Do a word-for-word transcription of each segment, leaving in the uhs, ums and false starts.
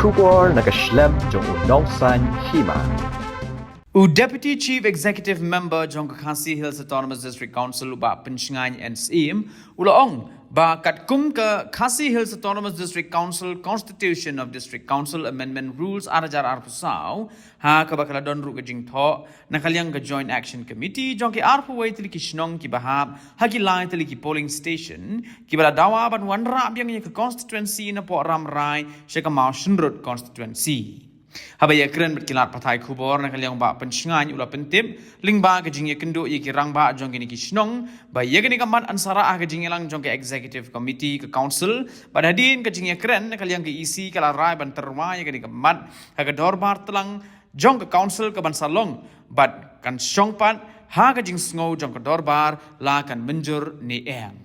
Khubor na ka shlem jong u Nongsaiñ Hima. U Deputy Chief Executive Member jong ka Khasi Hills Autonomous District Council, u Bah Pynshngain N Syiem, u la ong ba katkum ka Khasi Hills Autonomous District Council Constitution of District Council Amendment Rules ar hajar arphew saw, ha kaba ka la don ruh ka jingthoh na ka liang ka Joint Action Committee jong ki arphew wei tylli ki shnong kiba hap ha ki lai tylli ki polling station, kiba la dawa ban wanrah biang ïa ka constituency napoh Rambrai sha ka Mawshynrut constituency. Haba ïakren bad ki lad pathai khubor na ka liang, u Bah Pynshngain u la pyntip lyngba ka jingïakynduh ïa ki rangbah jong kine ki shnong ba ïa kane ka mat yn sa rah ha ka jingïalang jong ka Executive Committee ka Council, bad hadien ka jingïakren na ka liang ka E C ka la rai ban tyrwa ïa kane ka mat ha ka dorbar tlang jong ka Council kaban sa long, bad kan shong pat ha ka jingsngew jong ka dorbar la kan mynjur ne em.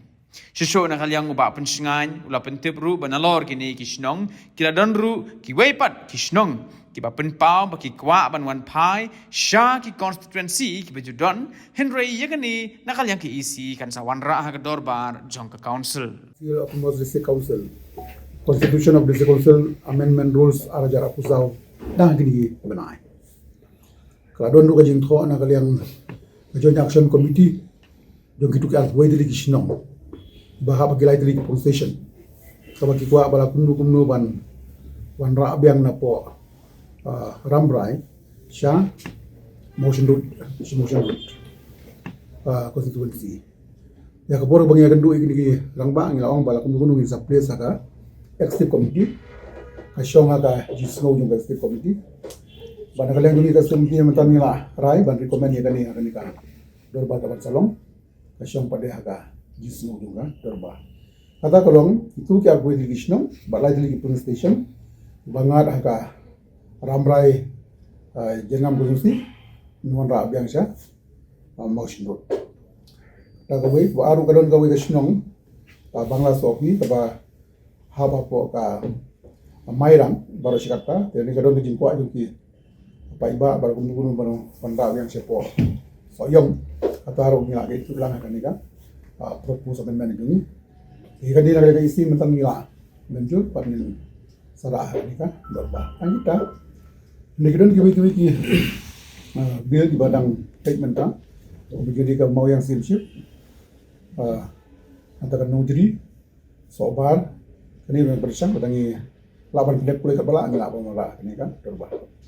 Shuh shuh na ka liang, u Bah Pynshngain u la pyntip ruh ba nalor kine ki shnong ki la don ruh kiwei pat ki shnong kiba pynpaw ba ki kwah ban wan phai sha ki constituency kiba ju don, hynrei ïa kane na ka liang ka E C kan sa wanrah ha ka dorbar jong ka Council. Hill Autonomous District Council, Constitution of District Council Amendment Rules ar hajar arphew saw, dang ha kine ki bnai. Ka la don ruh ka jingthoh na ka liang ka Joint Action Committee jong kito ki arphew wei tylli ki shnong ba hap ha ki lai tylli ki polling station, kaba ki kwah ba la kumno kumno ban wanrah biang napoh, ah, Rambrai sha Mawshynrut, sha Mawshynrut, ah, constituency. Ïa ka por ba ngi ïakynduh ïa kine ki rangbah, ngi la ong ba la kumno kumno ngin sa place ha ka Executive Committee, ka shong ha ka jingsngew jong ka Executive Committee. Bad na ka liang jong ngi ka Executive Committee mynta ngi la rai ban recommend ïa kane ha kane ka dorbar kaban sa long, ka shong pat de ha ka jingsngew jong ka dorbar. Kata ka long kito ki arphew wei tylli ki shnong bad lai tylli ki polling station ba ngat ha ka Rambrai, ah, Jyrngam constituency, ngin wanrah biang sha, ah, Mawshynrut. Kata kawei, ba ar ruh ka don kawei ka shnong, ah, Bangla Sohphi, kaba hap hapoh ka Mairang baroh shi katta, te kane ka don ka jingkwah jong ki paidbah ba la kumno kumno ban wanrah biang shapoh Sohiong. Kata ruh ngi la ïathuh lang ha kane ka, ah, proposed amendment jong ngi. Te kane na ka liang ka E C mynta ngi la mynjur bad ngin sa rah ha kane ka dorbar. Tang kita. Ngi don kiwei kiwei ki, ah, bill kiba dang peit mynta. Ba jong ngi ka Mawiang Syiemship, ah, kata ka Nongjri, Sohbar, kane ruh pyrshang ba dang ngi lah ban pynlong pule ka ba lah ngi lah ban wanrah kane ka dorbar.